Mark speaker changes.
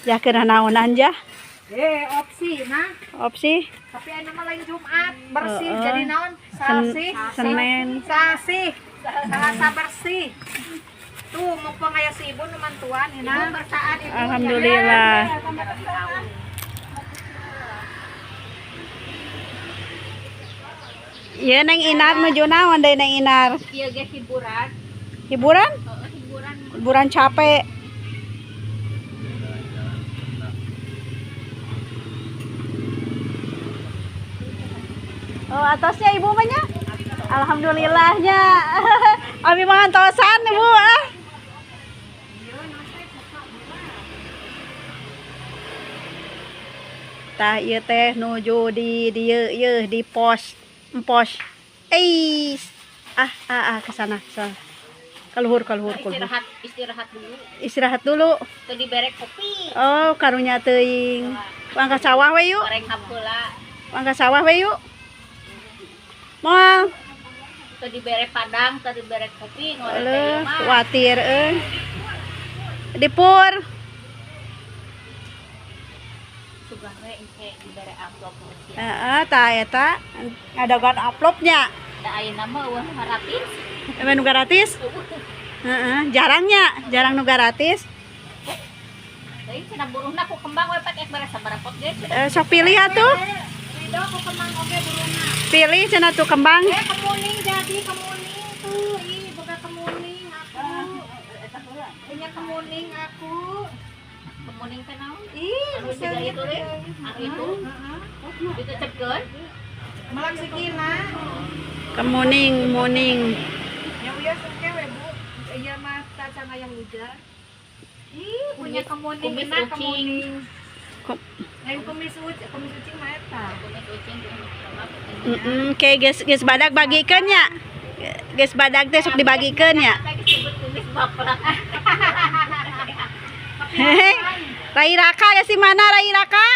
Speaker 1: Ya keur naonan ja?
Speaker 2: Opsi nah.
Speaker 1: Opsi.
Speaker 2: Tapi aya mah lain Jumat, bersih
Speaker 1: Heeh.
Speaker 2: jadi naon? Sasih.
Speaker 1: Senin.
Speaker 2: Sasih. Salasa bersih. Tuh mumpung aya si ibu nu mantuan ina. Ibu ibu.
Speaker 1: Alhamdulillah. Iya Neng Inar nuju naon deui Neng Inar?
Speaker 3: Ieu ge hiburan.
Speaker 1: Hiburan?
Speaker 3: Heeh, hiburan.
Speaker 1: Hiburan capek. Oh, atasnya ibu mah nya? Alhamdulillahnya. Abi mah antosan ibu ah. Tah ieu teh nuju di dieu ieu di pos pos. Eis. Ah ah ah ke sana, ke sana. Kaluhur kaluhur kaluhur.
Speaker 3: Istirahat, istirahat dulu.
Speaker 1: Istirahat dulu.
Speaker 3: Teu dibere kopi.
Speaker 1: Oh, karunya teuing. Mangga sawah we yuk.
Speaker 3: Goreng hapeula.
Speaker 1: Mangga sawah we yuk. Moal.
Speaker 3: Teu dibere padang, teu dibere kopi, ngoreng teh ieu
Speaker 1: Aduh,
Speaker 3: mah.
Speaker 1: kuatir euy. Dipur.
Speaker 3: Sugan we engke dibere amplop sia.
Speaker 1: Heeh, tah eta ngadagoan amplopnya.
Speaker 3: Da ayeuna mah eueuh gratis.
Speaker 1: Emang nu gratis? Heeh, jarangnya, jarang nu gratis.
Speaker 3: Teuing cenah buruhna ku kembang we pek ek bare sabaraha pot ge cenah.
Speaker 1: Eh, sok pilih atuh.
Speaker 2: Ridho ku kembang oge buruhna.
Speaker 1: Pilih cenah tuh kembang.
Speaker 2: Kemuning jadi kemuning tuh. Ih, boga kemuning aku. Punya kemuning aku.
Speaker 3: Kemuning teh naon?
Speaker 2: Ih,
Speaker 3: Anu siga itu deh. Anu itu. Ditecepkeun.
Speaker 2: Melak sikina.
Speaker 1: Kemuning, muning.
Speaker 2: Ya uya sengke we, Bu. Iya mah caca ngayang ujar. Ih, punya kemuning,
Speaker 3: Kumis
Speaker 2: enak
Speaker 3: ucing.
Speaker 2: kemuning.
Speaker 1: Kum-
Speaker 2: Lain kumis ucing, kumis ucing mah eta.
Speaker 3: Kumis ucing kumis kembang.
Speaker 1: Heeh, kayak geus geus badag bagikeun nya. Geus badag teh sok dibagikeun nya.
Speaker 3: Teh disebut kumis baplak.
Speaker 1: Hehe. Rai Raka geus di mana Rai Raka?